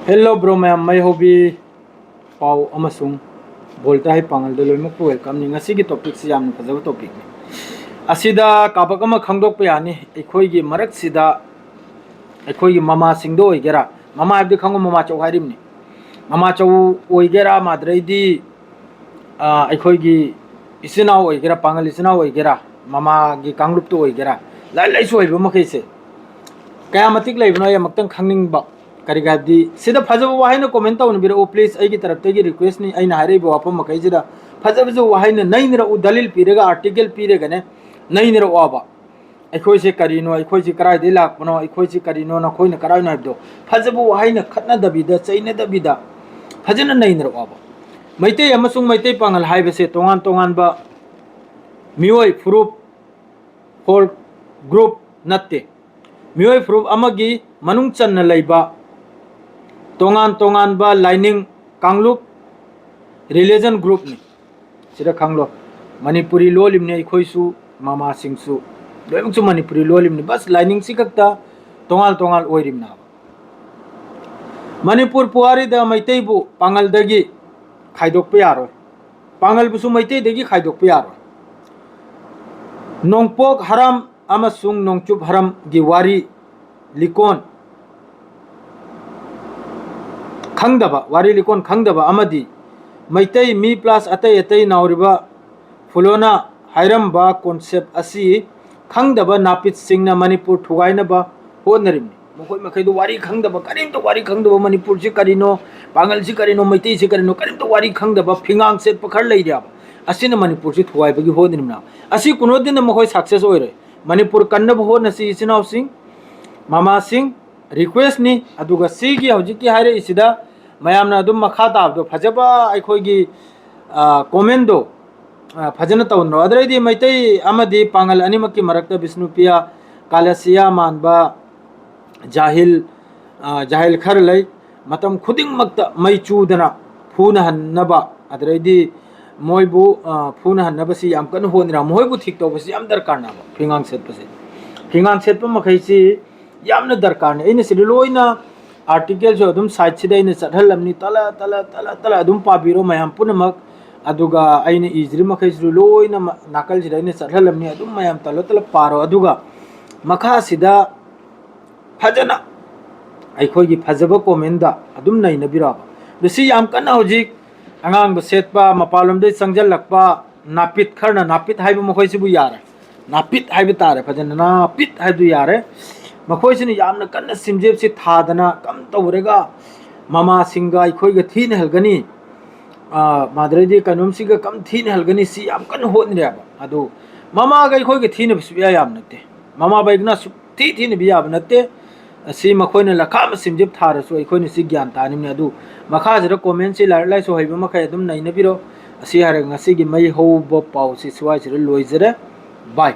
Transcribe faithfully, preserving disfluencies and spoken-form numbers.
Hello bro ꯃꯌꯥꯝ, ꯃꯩ ꯍꯧꯕꯤ ꯄꯥꯎ ꯑꯃꯁꯨꯡ ꯕꯣꯜꯇ ꯍꯩ ꯄꯥꯡꯒꯜꯗ ꯂꯣꯏꯅꯃꯛꯄꯨ welcome ꯅꯤ꯫ ꯉꯁꯤꯒꯤ topic ꯁꯤ ꯌꯥꯝꯅ ꯐꯖꯕ topic ꯅꯤ꯫ ꯑꯁꯤꯗ ꯀꯥꯕꯛ ꯑꯃ ꯈꯪꯗꯣꯛꯄ ꯌꯥꯅꯤ꯫ ꯑꯩꯈꯣꯏꯒꯤ ꯃꯔꯛꯁꯤꯗ ꯑꯩꯈꯣꯏꯒꯤ ꯃꯃꯥꯁꯤꯡꯗ ꯑꯣꯏꯒꯦꯔꯥ, ꯃꯃꯥ ꯍꯥꯏꯕꯗꯤ ꯈꯪꯉꯨ, ꯃꯃꯥꯆꯧ ꯍꯥꯏꯔꯤꯕꯅꯤ꯫ ꯃꯃꯥꯆꯧ ꯑꯣꯏꯒꯦꯔꯥ, ꯃꯥꯗ꯭ꯔꯩꯗꯤ ꯑꯩꯈꯣꯏꯒꯤ ꯏꯆꯤꯟ ꯏꯅꯥꯎ ꯑꯣꯏꯒꯦꯔꯥ, ꯄꯥꯡꯒꯜ ꯏꯆꯤꯟ ꯏꯅꯥꯎ ꯑꯣꯏꯒꯦꯔꯥ, ꯃꯃꯥꯒꯤ ꯀꯥꯡꯂꯨꯞꯇ ꯑꯣꯏꯒꯦꯔꯥ, ꯂꯥꯏꯔꯤꯛ ꯂꯥꯏꯁꯨ ꯍꯩꯕ ꯃꯈꯩꯁꯦ ꯀꯌꯥ ꯃꯇꯤꯛ ꯂꯩꯕꯅꯣ ꯑꯩ ꯑꯃꯨꯛꯇꯪ ꯈꯪꯅꯤꯡꯕ꯫ ꯀꯔꯤꯒꯤ ꯍꯥꯏꯕꯗꯤ ꯁꯤꯗ ꯐꯖꯕ ꯋꯥꯍꯩꯅ comment ꯇꯧꯅꯕꯤꯔꯛꯎ please, ꯑꯩꯒꯤ ꯇꯔꯞꯇꯒꯤ request ꯅꯤ꯫ ꯑꯩꯅ ꯍꯥꯏꯔꯛꯏꯕ ꯋꯥꯐꯝ ꯃꯈꯩꯁꯤꯗ ꯐꯖ ꯐꯖꯕ ꯋꯥꯍꯩꯅ ꯅꯩꯅꯔꯛꯎ, ꯗꯂꯤꯜ ꯄꯤꯔꯒ, article ꯄꯤꯔꯒꯅꯦ ꯅꯩꯅꯔꯛꯑꯣꯕ꯫ ꯑꯩꯈꯣꯏꯁꯦ ꯀꯔꯤꯅꯣ, ꯑꯩꯈꯣꯏꯁꯦ ꯀꯗꯥꯏꯗꯒꯤ ꯂꯥꯛꯄꯅꯣ, ꯑꯩꯈꯣꯏꯁꯦ ꯀꯔꯤꯅꯣ, ꯅꯈꯣꯏꯅ ꯀꯗꯥꯏꯅꯣ ꯍꯥꯏꯕꯗꯣ ꯐꯖꯕ ꯋꯥꯍꯩꯅ ꯈꯠꯅꯗꯕꯤꯗ, ꯆꯩꯅꯗꯕꯤꯗ ꯐꯖꯅ ꯅꯩꯅꯔꯛꯑꯣꯕ꯫ ꯃꯩꯇꯩ ꯑꯃꯁꯨꯡ ꯃꯩꯇꯩ ꯄꯥꯉꯜ ꯍꯥꯏꯕꯁꯦ ꯇꯣꯉꯥꯟ ꯇꯣꯉꯥꯟꯕ ꯃꯤꯑꯣꯏ ꯐꯨꯔꯨꯞ, ꯍꯣꯜ ꯒ꯭ꯔꯨꯞ ꯅꯠꯇꯦ꯫ ꯃꯤꯑꯣꯏ ꯐꯨꯔꯨꯞ ꯑꯃꯒꯤ ꯃꯅꯨꯡ ꯆꯟꯅ ꯂꯩꯕ ꯇꯣꯉꯥꯟ ꯇꯣꯉꯥꯟꯕ ꯂꯥꯏꯅꯤꯡ ꯀꯥꯡꯂꯨꯞ, religion group ꯅꯤ꯫ ꯁꯤꯗ ꯈꯪꯂꯣ, ꯃꯅꯤꯄꯨꯔꯤ ꯂꯣꯜꯂꯤꯕꯅꯤ ꯑꯩꯈꯣꯏꯁꯨ, ꯃꯃꯥꯁꯤꯡꯁꯨ ꯂꯣꯏꯅꯃꯛꯁꯨ ꯃꯅꯤꯄꯨꯔꯤ ꯂꯣꯜꯂꯤꯕꯅꯤ, ꯕꯁ ꯂꯥꯏꯅꯤꯡꯁꯤ ꯈꯛꯇ ꯇꯣꯉꯥꯟ ꯇꯣꯉꯥꯟ ꯑꯣꯏꯔꯤꯕꯅꯦꯕ꯫ ꯃꯅꯤꯄꯨꯔ ꯄꯨꯋꯥꯔꯤꯗ ꯃꯩꯇꯩꯕꯨ ꯄꯥꯉꯜꯗꯒꯤ ꯈꯥꯏꯗꯣꯛꯄ ꯌꯥꯔꯣꯏ, ꯄꯥꯉꯜꯕꯨꯁꯨ ꯃꯩꯇꯩꯗꯒꯤ ꯈꯥꯏꯗꯣꯛꯄ ꯌꯥꯔꯣꯏ꯫ ꯅꯣꯡꯄꯣꯛ ꯍꯔꯝ ꯑꯃꯁꯨꯡ ꯅꯣꯡꯆꯨꯞ ꯍꯔꯝꯒꯤ ꯋꯥꯔꯤ ꯂꯤꯀꯣꯟ ꯈꯪꯗꯕ, ꯋꯥꯔꯤ ꯂꯤꯀꯣꯟ ꯈꯪꯗꯕ ꯑꯃꯗꯤ ꯃꯩꯇꯩ ꯃꯤ plus ꯑꯇꯩ ꯑꯇꯩ ꯅꯥꯎꯔꯤꯕ ꯐꯨꯂꯣꯅ ꯍꯥꯏꯔꯝꯕ concept ꯑꯁꯤ ꯈꯪꯗꯕ ꯅꯥꯄꯤꯠꯁꯤꯡꯅ ꯃꯅꯤꯄꯨꯔ ꯊꯨꯒꯥꯏꯅꯕ ꯍꯣꯠꯅꯔꯤꯕꯅꯤ꯫ ꯃꯈꯣꯏ ꯃꯈꯩꯗꯨ ꯋꯥꯔꯤ ꯈꯪꯗꯕ, ꯀꯔꯤꯝꯇ ꯋꯥꯔꯤ ꯈꯪꯗꯕ, ꯃꯅꯤꯄꯨꯔꯁꯤ ꯀꯔꯤꯅꯣ, ꯄꯥꯉꯜꯁꯤ ꯀꯔꯤꯅꯣ, ꯃꯩꯇꯩꯁꯤ ꯀꯔꯤꯅꯣ, ꯀꯔꯤꯝꯇ ꯋꯥꯔꯤ ꯈꯪꯗꯕ ꯐꯤꯉꯥꯡ ꯁꯦꯠꯄ ꯈꯔ ꯂꯩꯔꯦꯕ꯫ ꯑꯁꯤꯅ ꯃꯅꯤꯄꯨꯔꯁꯤ ꯊꯨꯒꯥꯏꯕꯒꯤ ꯍꯣꯠꯅꯔꯤꯕꯅꯦꯕ꯫ ꯑꯁꯤ ꯀꯨꯅꯣꯗꯤꯟꯗ ꯃꯈꯣꯏ success ꯑꯣꯏꯔꯣꯏ꯫ ꯃꯅꯤꯄꯨꯔ ꯀꯟꯅꯕ ꯍꯣꯠꯅꯁꯤ ꯏꯆꯤꯟ ꯏꯅꯥꯎꯁꯤꯡ, ꯃꯃꯥꯁꯤꯡ, request ꯅꯤ꯫ ꯑꯗꯨꯒ ꯁꯤꯒꯤ ꯍꯧꯖꯤꯛꯀꯤ ꯍꯥꯏꯔꯛꯏꯁꯤꯗ ꯃꯌꯥꯝꯅ ꯑꯗꯨꯝ ꯃꯈꯥ ꯇꯥꯕꯗꯣ ꯐꯖꯕ ꯑꯩꯈꯣꯏꯒꯤ, ꯑ, comment ꯗꯣ, ꯑ, ꯐꯖꯅ ꯇꯧꯅꯔꯣ꯫ ꯑꯗꯨꯗꯩꯗꯤ ꯃꯩꯇꯩ ꯑꯃꯗꯤ ꯄꯥꯉꯜ ꯑꯅꯤꯃꯛꯀꯤ ꯃꯔꯛꯇ ꯕꯤꯁꯅꯨꯄ꯭ꯔꯤꯌꯥ, ꯀꯥꯂꯁꯤꯌꯥ ꯃꯥꯟꯕ ꯖꯥꯍꯤꯜ, ꯑ, ꯖꯥꯍꯤꯜ ꯈꯔ ꯂꯩ꯫ ꯃꯇꯝ ꯈꯨꯗꯤꯡꯃꯛꯇ ꯃꯩ ꯆꯨꯗꯅ ꯐꯨꯅꯍꯟꯅꯕ, ꯑꯗꯨꯗꯩꯗꯤ ꯃꯣꯏꯕꯨ, ꯑ, ꯐꯨꯅꯍꯟꯅꯕꯁꯤ ꯌꯥꯝ ꯀꯟꯅ ꯍꯣꯠꯅꯔꯤ꯫ ꯃꯈꯣꯏꯕꯨ ꯊꯤꯛ ꯇꯧꯕꯁꯤ ꯌꯥꯝ ꯗꯔꯀꯥꯔꯅꯦꯕ꯫ ꯐꯤꯉꯥꯡ ꯁꯦꯠꯄꯁꯦ, ꯐꯤꯉꯥꯡ ꯁꯦꯠꯄ ꯃꯈꯩꯁꯤ ꯌꯥꯝꯅ ꯗꯔꯀꯥꯔꯅꯤ꯫ ꯑꯩꯅ ꯁꯤꯗ ꯂꯣꯏꯅ ꯑꯥꯔꯇꯤꯀꯜꯁꯨ ꯑꯗꯨꯝ ꯁꯥꯏꯠꯁꯤꯗ ꯑꯩꯅ ꯆꯠꯍꯜꯂꯝꯅꯤ, ꯇꯂ ꯇꯂ ꯇꯂ ꯇꯂ ꯑꯗꯨꯝ ꯄꯥꯕꯤꯔꯣ ꯃꯌꯥꯝ ꯄꯨꯝꯅꯃꯛ꯫ ꯑꯗꯨꯒ ꯑꯩꯅ ꯏꯖꯔꯤ ꯃꯈꯩꯁꯤꯁꯨ ꯂꯣꯏꯅ ꯅꯥꯀꯜꯁꯤꯗ ꯑꯩꯅ ꯆꯠꯍꯜꯂꯝꯅꯤ, ꯑꯗꯨꯝ ꯃꯌꯥꯝ ꯇꯂ ꯇꯂ ꯄꯥꯔꯣ꯫ ꯑꯗꯨꯒ ꯃꯈꯥꯁꯤꯗ ꯐꯖꯅ ꯑꯩꯈꯣꯏꯒꯤ ꯐꯖꯕ ꯀꯣꯃꯦꯟꯗ ꯑꯗꯨꯝ ꯅꯩꯅꯕꯤꯔꯛꯑꯣ꯫ ꯑꯗꯨ ꯁꯤ ꯌꯥꯝ ꯀꯟꯅ ꯍꯧꯖꯤꯛ ꯑꯉꯥꯡꯕ ꯁꯦꯠꯄ, ꯃꯄꯥꯟꯂꯣꯝꯗꯒꯤ ꯆꯪꯁꯤꯜꯂꯛꯄ ꯅꯥꯄꯤꯠ ꯈꯔꯅ, ꯅꯥꯄꯤꯠ ꯍꯥꯏꯕ ꯃꯈꯣꯏꯁꯤꯕꯨ ꯌꯥꯔꯦ, ꯅꯥꯄꯤꯠ ꯍꯥꯏꯕ ꯇꯥꯔꯦ, ꯐꯖꯅ ꯅꯥꯄꯤꯠ ꯍꯥꯏꯕꯗꯨ ꯌꯥꯔꯦ꯫ ꯃꯈꯣꯏꯁꯤꯅ ꯌꯥꯝꯅ ꯀꯟꯅ ꯁꯤꯝꯖꯦꯞꯁꯤ ꯊꯥꯗꯅ ꯀꯝ ꯇꯧꯔꯒ ꯃꯃꯥꯁꯤꯡꯒ ꯑꯩꯈꯣꯏꯒ ꯊꯤꯅ ꯍꯦꯜꯒꯅꯤ, ꯃꯥꯗꯔꯗꯤ ꯀꯩꯅꯣꯝꯁꯤꯒ ꯀꯝ ꯊꯤꯅ ꯍꯦꯜꯒꯅꯤ, ꯁꯤ ꯌꯥꯝ ꯀꯟꯅ ꯍꯣꯠꯅꯔꯦꯕ꯫ ꯑꯗꯨ ꯃꯃꯥꯒ ꯑꯩꯈꯣꯏꯒ ꯊꯤꯅꯕ ꯁꯨꯛꯌꯥ ꯌꯥꯕ ꯅꯠꯇꯦ, ꯃꯃꯥ ꯕꯩꯒꯅ ꯁꯨꯛꯊꯤ ꯊꯤꯅꯕ ꯌꯥꯕ ꯅꯠꯇꯦ꯫ ꯑꯁꯤ ꯃꯈꯣꯏꯅ ꯂꯈꯥ ꯑꯃ ꯁꯤꯝꯖꯤꯞ ꯊꯥꯔꯁꯨ ꯑꯩꯈꯣꯏꯅ ꯁꯤ ꯒ꯭ꯌꯥꯟ ꯇꯥꯅꯤꯡꯕꯅꯤ꯫ ꯑꯗꯨ ꯃꯈꯥꯁꯤꯗ ꯀꯣꯃꯦꯟꯁꯤ ꯂꯥꯏꯔꯤꯛ ꯂꯥꯏꯁꯨ ꯍꯩꯕ ꯃꯈꯩ ꯑꯗꯨꯝ ꯅꯩꯅꯕꯤꯔꯣ꯫ ꯑꯁꯤ ꯍꯥꯏꯔꯒ ꯉꯁꯤꯒꯤ ꯃꯩ ꯍꯧꯕ ꯄꯥꯎꯁꯤ ꯁ꯭ꯋꯥꯏꯁꯤꯗ ꯂꯣꯏꯖꯔꯦ꯫ ꯕꯥꯏ꯫